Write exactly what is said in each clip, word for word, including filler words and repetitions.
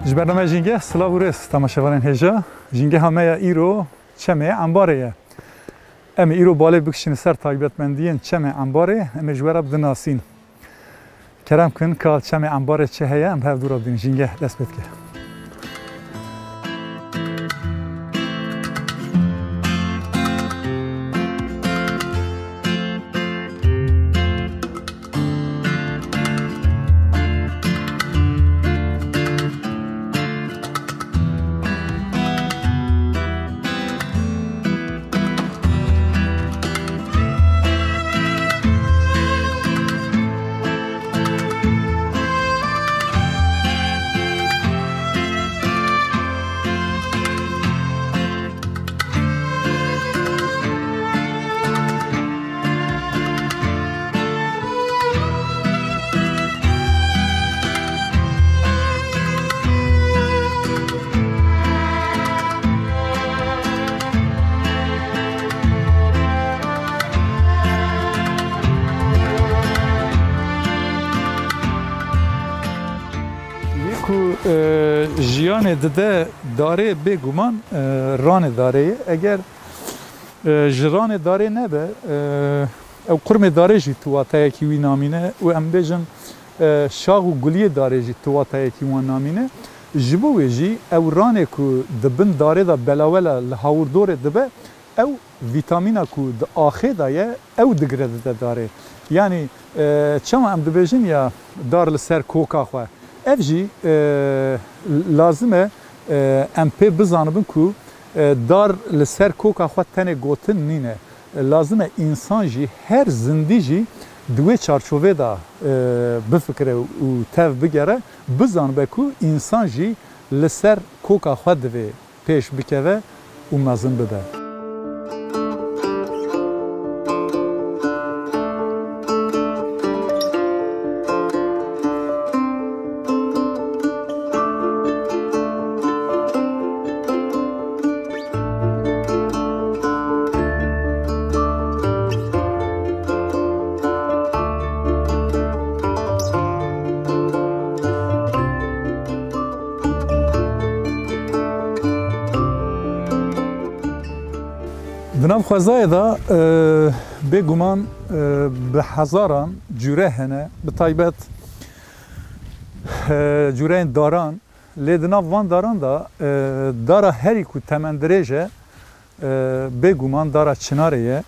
Ji bername Jîngeh, silav û rêz temaşevanên hêja. Jîngeha me ya îro Çemê Embarê ye. Em ê îro balê bikişîne ser taybetmendiyên Çemê Embarê, em ê ji we re bidin nasîn. Kerem kin ka Çemê Embarê çi heye, em bi hev dû re bidin. Jîngeh dest pê dike. Yê ku, e, jiyanê dide darê, bêguman, e, ranê darê ye. Eger, e, ji ranê darê nebe, e, ew qurmê darê jî tu wateyekî wî namîne û em bêjin, e, şax û guliyê darê jî tu wateyekî wan namîne. Ji bo wê jî ew ranê ku di bin darê de belawela li hawirdorê dibe, ew vîtamîna ku di axê de ye, ew digire dide darê. Yanî, e, çawa em dibêjin ya dar li ser koka xwe? Ev jî, e, lazim e, e, em pê bizanibin ku, e, dar li ser koka xwe tenê gotin nîne. E, lazim e însan jî, her zindî jî di wê çarçovê de, e, bifikire û tev bigere, bizanibe ku însan jî li ser koka xwe divê pêş bikeve û mezin bibe. Di nav xwezayê de, e, bêguman, e, bi hezaran cûre hene, bi taybet, e, cûreyên daran, lê di nav van daran de, e, dara herî ku temendirêj e, e, bêguman dara çinarê ye.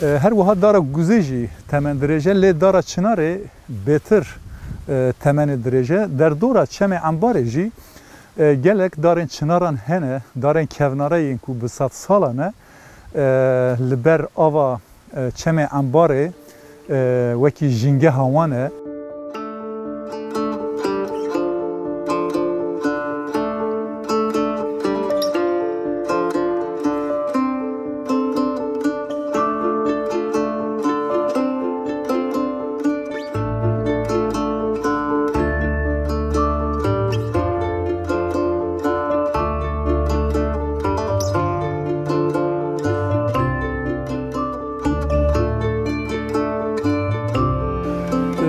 E, her wiha dara guzê jî temendirêj e, lê dara çinarê bêtir, e, temenê dirêj e. Derdora Çemê Embarê jî, e, gelek darên çinaran hene, darên kevnare yên ku bi sedsalan e, e, li ber ava, e, Çemê Embarê, e, wekî jîngeha wan e.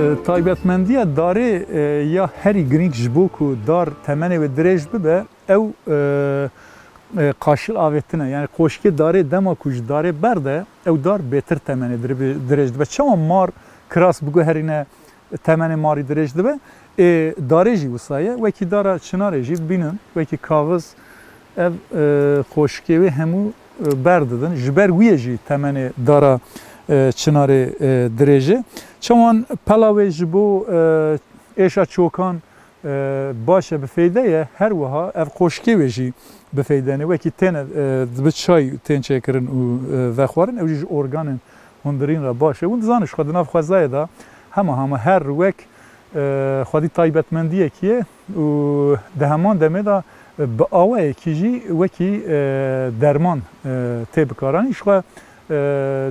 E, taybetmendiya darê, e, ya herî girîng ji bo ku dar temenê wê dirêj bibe, ew, e, e, qaşil avêtin e. Yanî qoşkê darê dema ku ji darê berde, ew dar bêtir temenê dir-, dirêj dibe. Çawa mar kiras biguherîne, temenê marî dirêj dibe. Ê darê jî wisa ye. Wekî dara çinarê jî bînin, wekî kaviz, ev, e, qoşkê wê hemû, e, berdidin. Ji ber wî yê jî temenê dara, e, çinarê, e, dirêj e. Çawan pela wê ji bo, e, êşa çokan, e, baş e, bi feyde ye, her wiha ev qoşkê wê jî bi feyde ne. Wekî têne, e, dibe çay tên çêkirin û, e, vexwarin, ew jî ji organên hundirîn re baş e. Hûn dizanin, ji xwe di nav xwezayê de hema hema her wek, e, xwedî taybetmendiyekî ye û di heman demê de, e, bi awayekî jî wekî, e, derman, e, tê bikaranîn. Ji xwe, e,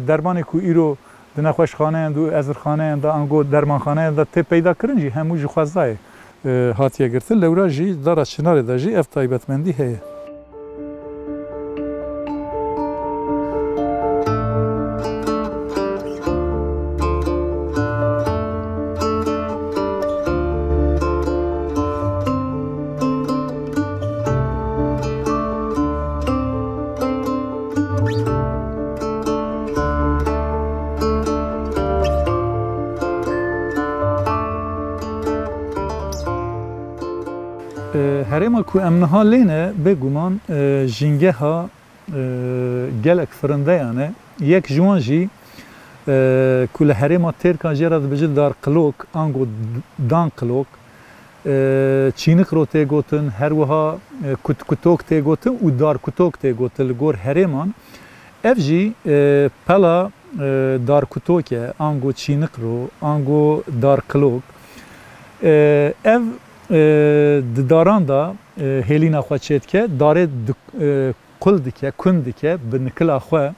dermanê ku îro di nexweşxaneyan de û ezirxaneyan de, ango dermanxaneyan de tê peyda kirin jî hemû ji xwezayê, e, hatiye girtin. Lewra jî dara çinarê de jî ev taybetmendî heye. E, herêma ku em niha lê ne, bêguman, e, jîngeha, e, gelek firindeyan e. Yek ji wan jî, e, ku li herêma Têrkan jê re dibêjin Darqilok, ango d-, Danqilok, e, Çîniqro tê gotin, her wiha, e, Kutkutok tê gotin û Darkutok tê gotin li gor herêman. Ev jî, e, pela, e, Darkutok e, ango Çîniqro, ango Darqilok. E, ev, e, di daran de, e, hêlîna xwe çêdike, darê di-, e, qul dike, kun dike bi nikila xwe.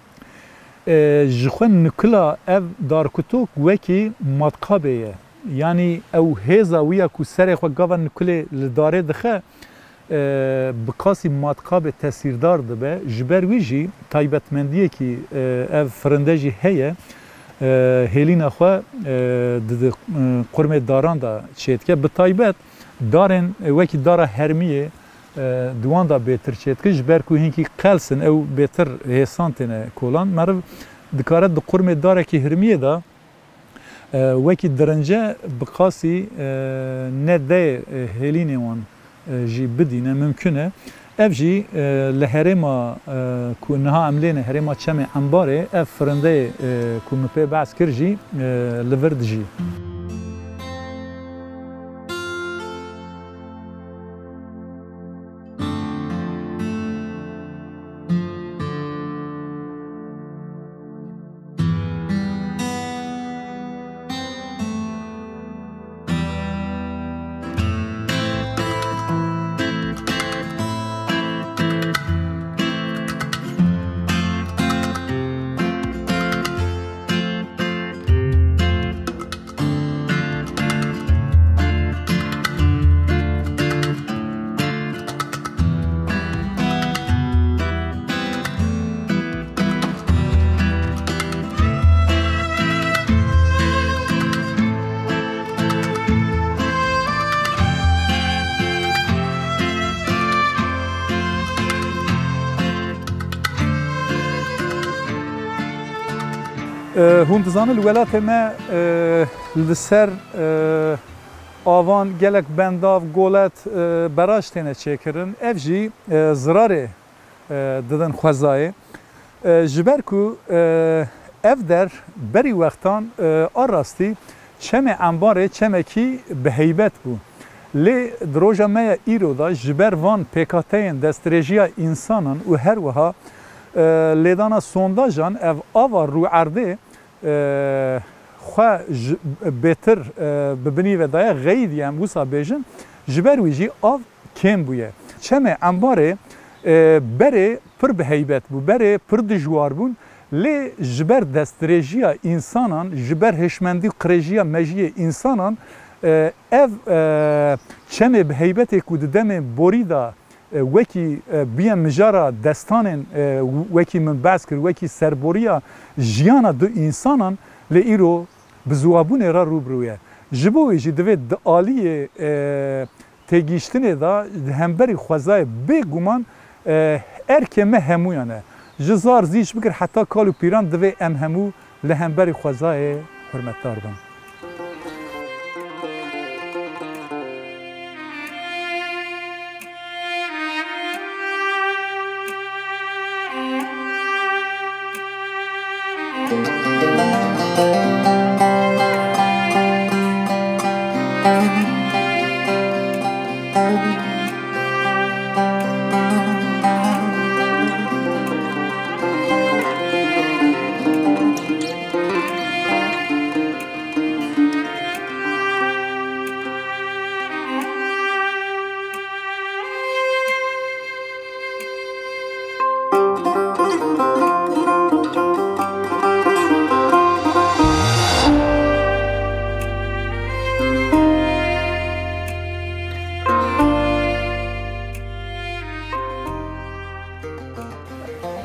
E, ji xwe nikila ev Darkutok wekî matqabê ye. Yanî ew hêza wî ya ku serê xwe gava nikulê li darê dixe, e, bi qasî matqabê tesîrdar dibe. Ji ber wî jî taybetmendiyekî, e, ev firinde jî heye. E, hêlîna xwe, e, di, di, e, qurmê daran de çêdike. Bi taybet darên, e, wekî dara hermiyê, e, di wan de bêtir çêdike. Ji ber ku hinkî qels in, ew bêtir hêsan têne kolan. Meriv dikare di qurmê darekî hirmiyê de, e, wekî dirince bi qasî, e, ne deyê, e, hêlînê wan, e, jî bidîne, mimkun e. Ev jî, e, li herêma, e, ku niha em lê ne, herêma Çemê Embarê, ev firindeyê, e, ku min pê behs kir jî, e, li vir dijî. E, hûn dizanin, li welatê me, e, li ser, e, avan gelek bendav, golet, e, beraj têne çêkirin. Ev jî, e, zirarê, e, didin xwezayê. E, ji ber ku, e, ev der berî wextan, e, a rastî Çemê Embarê çemekî bi heybet bû. Lê di roja me ya îro de ji ber van pêkhateyên destdirêjiya însanan û her wiha, e, lêdana sondajan ev ava rûerdê, e, xwe ji, bêtir, e, bi binî ve daye, xeyîdî em wisa bêjin, ji ber wî jî av kêm bûye. Çemê Embarê, e, berê pir bi heybet bû, berê pir dijwar bûn, lê ji ber destdirêjiya însanan, ji ber hişmendî û qirêjiya mejiyê însanan, e, ev, e, çemê bi heybetê ku di demên borî de, e, wekî, e, bûye mijara destanên, e, wekî min behs kir, wekî serboriya jiyana du însanan, lê îro bi ziwabûnê re rû bi rû ye. Ji bo wê jî divê di aliyê, e, têgihiştinê de di hemberî xwezayê bêguman, e, erkê me hemûyan e. Ji zar zîç bigir heta kal û pîran divê em hemû li hemberî xwezayê hurmetdar bin.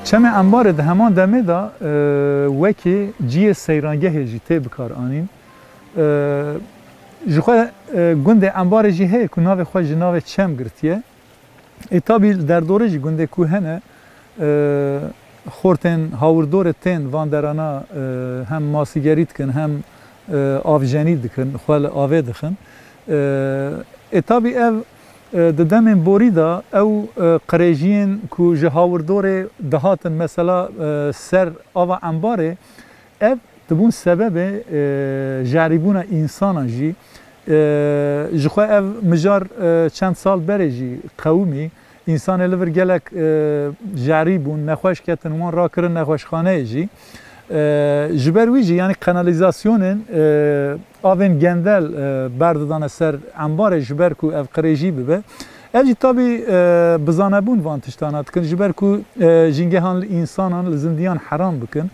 Çemê Embarê di heman demê de, e, wekî cihê seyrangehê jî tê bikaranîn. E, ji xwe, e, gundê Embarê jî heye ku navê xwe ji navê çem girtiye. Ê, tabî li derdorê jî gundê ku hene, e, xortên hawirdorê tên van derana, e, hem masîgerî dikin, hem, e, avjenî dikin, xwe li avê dixin. E, ê, tabî ev E, di demên borî de ew, e, qirêjiyên ku ji hawirdorê dihatin, mesela, e, ser ava embarê, ev dibûn sebebê, e, jerîbûna însanan jî. E, ji xwe ev mijar, e, çend sal berê jî qewimî. Însanê li vir gelek, e, jerî bûn, nexweş ketin, wan rakirin nexweşxaneyê jî. E, ji ber wî jî, yanî kanalîzasyonên, e, avên gendel, e, berdidane ser embarê ji ber ku ev qirêjî bibe. Ev jî tabî, e, bizanebûn van tiştana dikin, ji ber ku, e, jîngehan li însanan, li zindiyan heram bikin.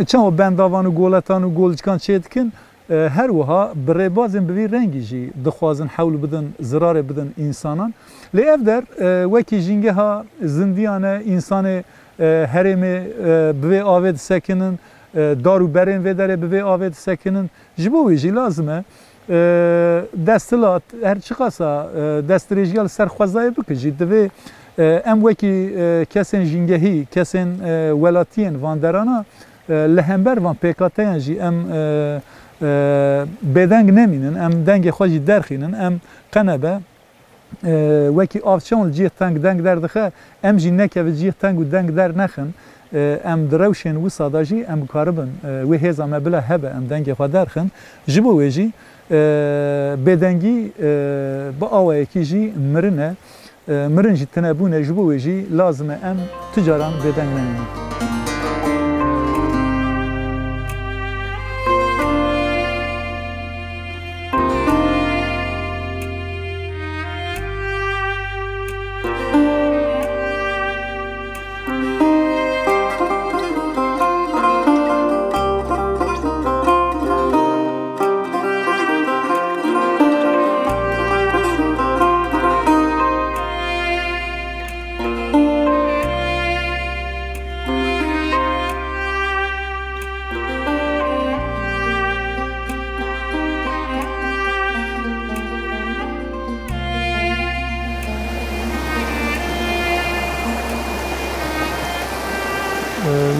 Çawa bendavan û goletan û golçikan çêdikin, e, her wiha bi rêbazên bi vî rengî jî dixwazin hewl bidin, zirarê bidin însanan. Lê ev der, e, wekî jîngeha zindiyan e, însanê, e, herêmê, e, bi vê avê disekinin, e, dar û berên vê derê bi vê avê disekinin. Ji bo wê jî lazim e, e, desthilat, her çiqasa, e, destdirêjiya li ser xwezayê bike jî, divê, e, em wekî, e, kesên jîngehî, kesên, e, welatiyên van derana, e, li hember van pêkateyan jî em, e, e, bêdeng nemînin, em dengê xwe jî derxînin, em qenebe, e, wekî av çawan li cihê teng deng derdixe, em jî nekeve cihê teng û deng dernexin. E, em di rewşên wisa de jî em bikaribin, e, wê hêza me bila hebe, em dengê xwe derxin. Ji bo wê jî, e, bêdengî, e, bi awayekî jî mirin e. E, mirin jî tune bûne, ji bo wê jî lazim e em tu caran bêdeng nemînin.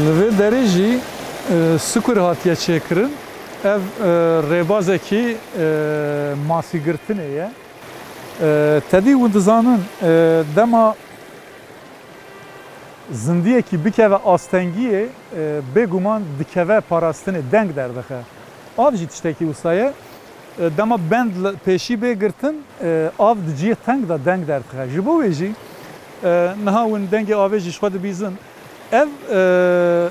Li vê derê jî, e, sikur hatiye çêkirin. Ev, e, rêbazekî, e, masîgirtinê ye. E, tedî hûn dizanin, e, dema zindiyekî bikeve astengiyê, e, bêguman dikeve parastinê, deng derdixe. Av jî tiştekî wisa ye. E, dema bend li pêşî bê girtin, e, av di cihê teng de deng derdixe. Ji bo wê jî, e, niha hûn dengê avê jî ji xwe dibîzin. Ev, e,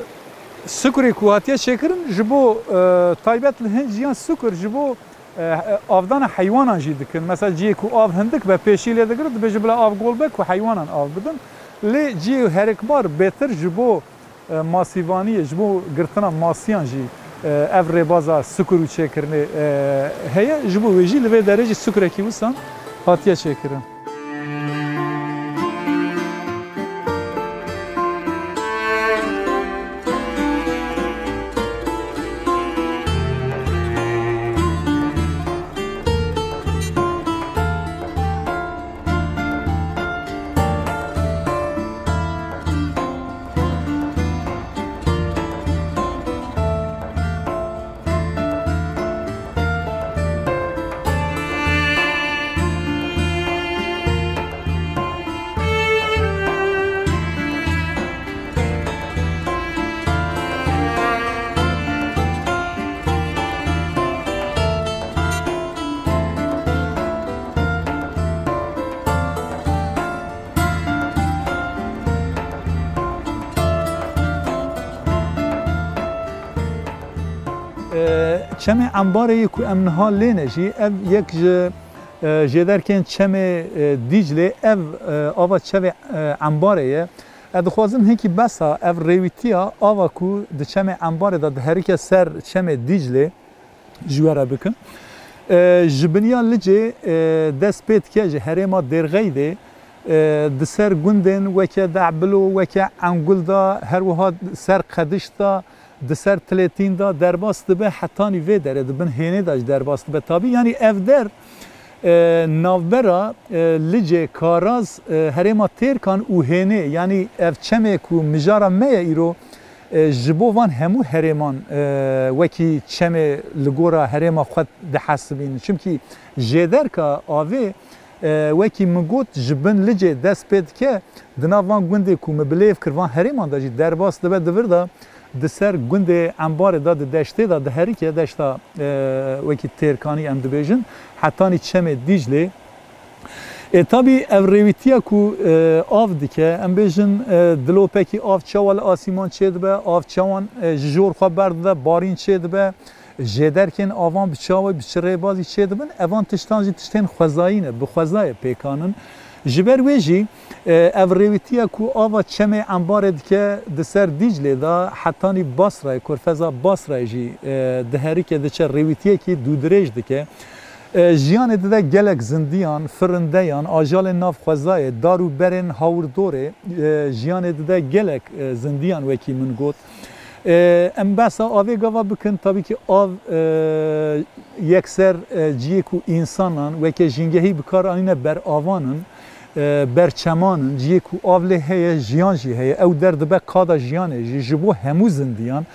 sikurê ku hatiye çêkirin ji bo, e, taybet li hin ciyan sikur ji bo, e, avdana heywanan jî dikin. Mesela cihê ku av hindik be pêşî lê digirin, dibêje bila av gol be ku heywanan av bidin. Lê cihê herikbar bêtir ji bo, e, masîvaniyê, ji bo girtina masiyan jî, e, ev rêbaza sikur û çêkirinê, e, heye. Ji bo wê jî li vê derê jî sikurekî wisan hatiye çêkirin. E, Çemê Embarê yê ku em niha lê ne jî, ev yek ji, e, jêderkên Çemê, e, Dîclê, ev, e, ava çevê, e, Embarê ye. Ez dixwazim hinkî behsa ev rêwîtiya ava ku di Çemê Embarê de diherike ser Çemê Dîclê, ji we re bikim. E, ji biniya Licê, e, dest pê dike ji herêma Dêrxeydê, e, di ser gundên weke Dehbilo, weke Engul de, her wiha ser Qediş de, di ser Tilêtîn de derbas dibe hetanî vê derê, di bin hênê de jî derbas dibe. Tabî, yanî ev der, e, navbera, e, Licê, Karaz, e, herêma Têrkan û hênê, yanî ev çemê ku mijara me ye îro, e, ji bo van hemû herêman, e, wekî çemê li gora herêma xwe dihesibînin. Çimkî jêderka avê, E, wekî min got, ji bin Licê dest pê dike, di nav van gundê ku min bi lêv kir, van herêman de jî derbas dibe, di vir de di ser gundê Embarê de, di deştê de diherike, deşta, e, wekî Têrkanî em dibêjin, hetanî çemê Dîclê. E, tabî ev rêwîtiya ku, e, av dike, em bêjin, e, dilopekî av çawa li asîman çêdibe, av çawan, e, ji jor xwe berdide, barîn çêdibe, jêderkên avan bi çawa, bi çi rêbazî çêdibin, evan tiştan jî tiştên xwezayî ne, bi xwezayê pêk anin. Ji ber wê jî, e, ev rêwîtiya ku ava çemê Embarê dike di ser Dîclê de, hetanî Basrayê, Kurfeza Basrayê jî, e, diherike, diçe rêwîtiyekî dûdirêj dike. E, jiyanê dide gelek zindiyan, firindeyan, ajalên nav xwezayê, dar û berên hawirdorê, e, jiyanê dide gelek, e, zindiyan, wekî min got. E, em behsa avê gava bikin, tabî ki av, e, yekser, e, ciyê ku însanan weke jîngehî bi kar anîne, ber avan in, e, ber çeman in, ciyê ku av lê heye, jiyan jî heye. Ew der dibe kada jiyanê jî ji bo hemû zindiyan.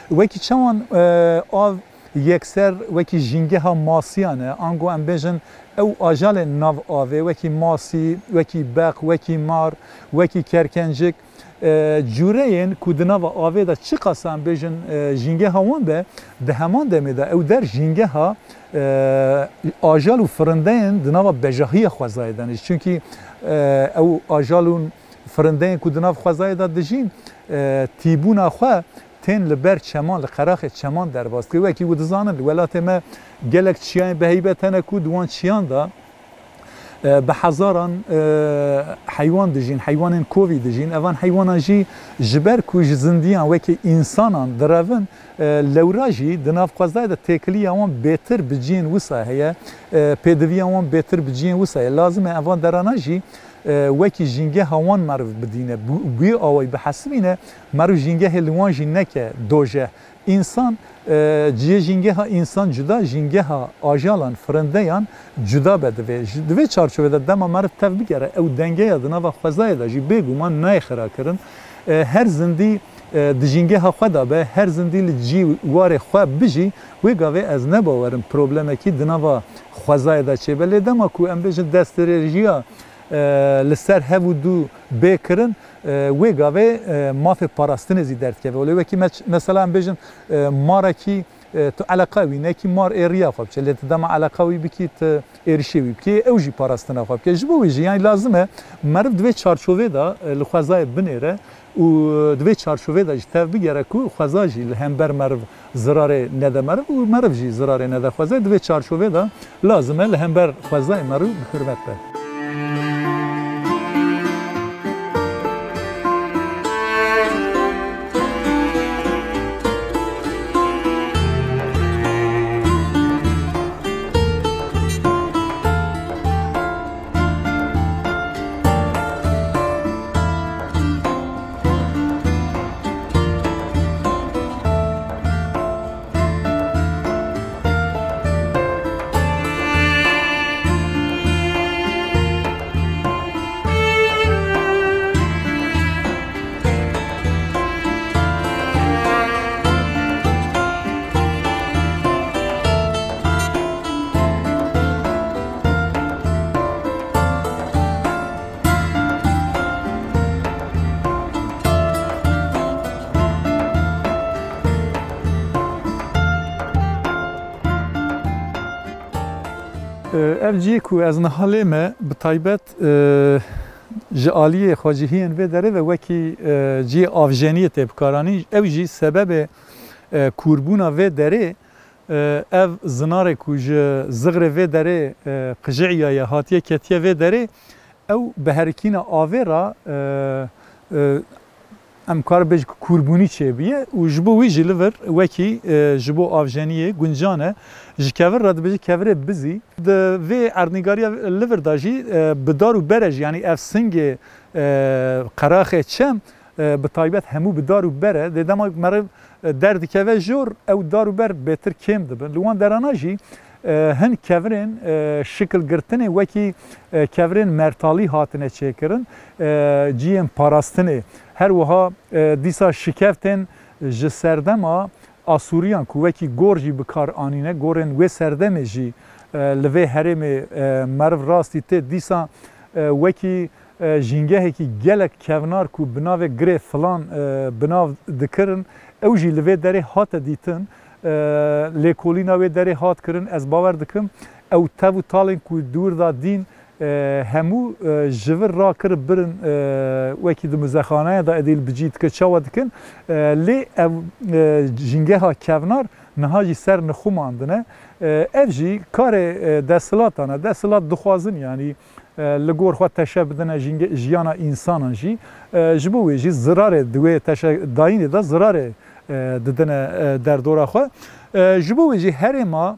Wekî çawan, e, av yekser wekî jîngeha masiyan e, ango em bêjin ew ajalên nav avê, wekî masî, wekî beq, wekî mar, wekî kerkencik, e, cûreyên ku di nava avê de çiqasa em bêjin, e, jîngeha wan be, di heman demê de ew der jîngeha, e, ajal û firindeyên di nava bejahiya xwezayê de ne. Çunkî, e, ew ajal û firindeyên ku di nav xwezayê de dijîn, e, tîbûna xwe tên li ber çeman, li qeraxê çeman derbas dike. Wekî ku dizanin, li welatê me gelek çiyayên bi heybet hene ku di wan çiyan de, e, bi hezaran, e, heywan dijîn, heywanên kovî dijîn. Evan heywanan jî ji ber ku ji zindiyan wekî însanan direvin, e, lewra jî di nav xwezayê de têkiliya wan bêtir bi ciyên wisa heye, e, pêdiviya wan bêtir bi ciyên wisa ye. Lazim e evan derana jî, e, wekî jîngeha wan meriv bidîne. Bi, bi wî awayî bihesibîne, meriv jîngehê li wan jî neke dojeh. Însan, e, cihê jîngeha însan cuda, jîngeha ajalan, firindeyan cuda be divê. Ji, di vê çarçovê de dema meriv tev bigere, ew dengeya di nava xwezayê de jî bêguman nayê xirakirin. E, her zindî, e, di jîngeha xwe de be, her zindî li cî warê xwe bijî, wê gavê ez ne bawerim problemekî di nava xwezayê de çêbe. Lê dema ku em bêjin destdirêjiya, e, li ser hev û du bê kirin, e, wê gavê, e, mafê parastinê zî derdikeve. Lê wekî me-, mesela em bêjin, e, marekî, e, tu eleqa wî nekî, mar ê riya xwe biçe. Lê tu dema eleqa wî bikî, tu êrişê wî bikî, ew jî parastina xwe bike. Ji bo wî jî, yanî lazim e meriv di vê çarçovê de, e, li xwezayê binêre û di vê çarçovê de jî tev bigere ku xweza jî li hember meriv zirarê nede meriv û meriv jî zirarê nede xwezayê. Di vê çarçovê de lazim e li hember xwezayê meriv bi hurmet be. Ev cihê ku ez niha lê me, bi taybet, e, ji aliyê xwecihiyên vê derê ve wekî, e, cihê avjeniyê tê bikaranîn. Ew jî sebebê, e, kûrbûna vê derê, e, ev zinarê ku ji zigrê vê derê, e, qijîyaye hatiye ketiye vê derê, ew bi herikîna avê re, e, e, em kar bêjin ku kûrbûnî çêbûye û ji bo wî jî li vir wekî, e, ji bo avjeniyê guncan e. Ji kevir re dibêje kevirê bizî. Di vê erdnîgariya li vir de jî, e, bi dar û bere jî, yanî ev singê, e, qeraxê çem, e, bi taybet hemû bi dar û ber e. Dê dema meriv, e, derdikeve jor, ew dar û ber bêtir kêm dibin. Li wan derana jî, e, hin kevirên, e, şikil girtinê wekî, e, kevirên mertalî hatine çêkirin, e, cihên parastinê. Her wiha, e, dîsa şikevtên ji serdema Asûriyan ku wekî gor jî bi kar anîne, gorên wê serdemê jî, E, li vê herêmê, e, meriv rastî tê dîsa, e, wekî, e, jîngehekî gelek kevnar ku bi navê Girê Filan, e, bi nav dikirin, ew jî li vê derê hate dîtin, e, lêkolîna wê derê hat kirin. Ez bawer dikim, ew tev û talên ku di wir de dîn, e, hemû, e, ji vir rakir birin, e, wekî di muzexaneyê de edî li bicî dike çawa dikin, e, lê ev, e, jîngeha kevnar niha jî ser nixumandine. E, ev jî karê, e, desthilatan e. Desthilat dixwazin, yanî, e, li gor xwe teşe bidine jînge-, jiyana însanan jî. E, ji bo wê jî zirarê di wê teşe dayînê de zirarê, e, didine, e, derdora xwe. E, ji bo wê jî herêma,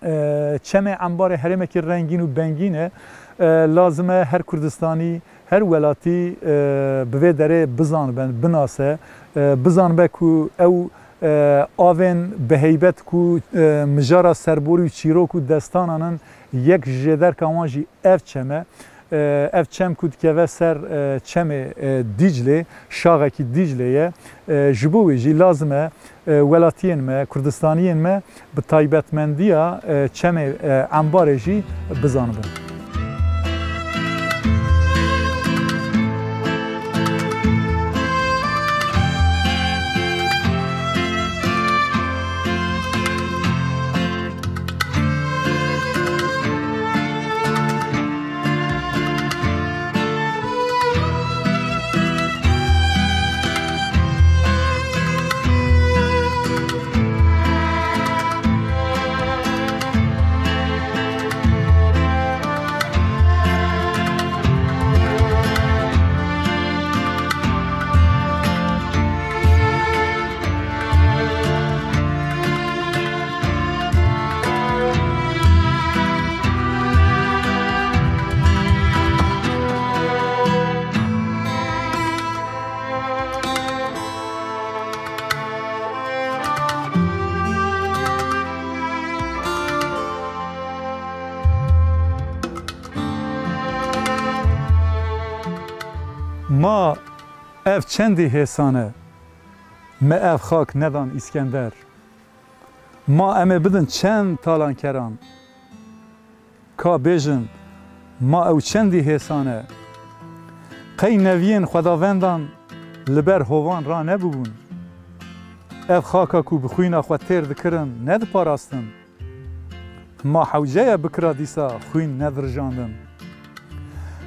e, çemê Embarê herêmekî rengîn û bengîn e. E, lazim e her Kurdistanî, her welatî, e, bi vê derê bizanibe, binase, e, bizanibe ku ew, e, avên bi heybet ku, e, mijara serborî û çîrok û destanan in, yek ji jêderka wan jî ev çem e. E, ev çem ku dikeve ser, e, çemê, e, Dîclê, şaxekî Dîclê ye. E, ji bo wê jî lazim e, e, welatiyên me, Kurdistaniyên me bi taybetmendiya, e, çemê, e, Embarê jî bizanibin. Ma ev çendî hêsan e, me ev xak nedan Îskender. Ma em ê bidin çend talankeran. Ka bêjin, ma ew çendî hêsan e. Qey neviyên xwedavendan li ber hovan ranebûbûn. Ev xaka ku bi xwîna xwe têr dikirin, nediparastin. Ma hewce ye bikira dîsa xwîn nedirijandin.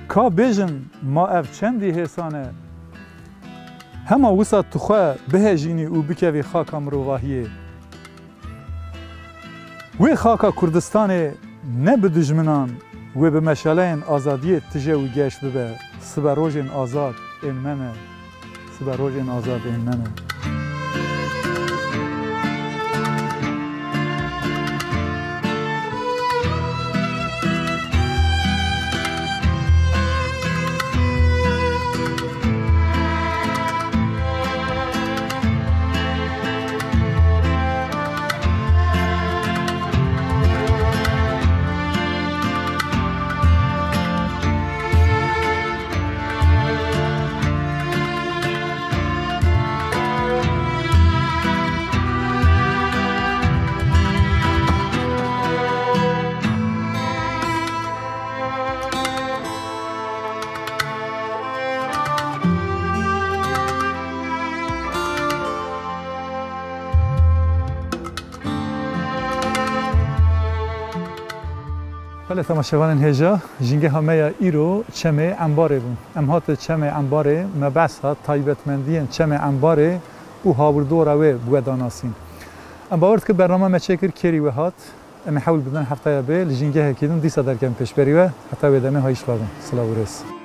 Ka bêjin, ma ev çendî hêsan e. Hema wisa tu xwe bihejînî û bikevî xaka mirovahiyê. Wê xaka Kurdistanê ne bi dijminan, wê bi meşaleyên azadiyê tije û geş bibe. Sibe rojên azad ên me ne. Sibe rojên azad ên me ne. Belê temaşevanên hêja, jîngeha me ya îro çemê Embarê bû. Em hate çemê Embarê, me behsa taybetmendiyên çemê Embarê û hawirdora wê bi we da nasîn. Em bawer dikin bernama me çêkir, kêrî we hat. Em ê hewl bidin hefteya bê li jîngehekî din dîsa derkevin pêşberî we. Heta wê demê hayîş xwe bin. Silav û rêz.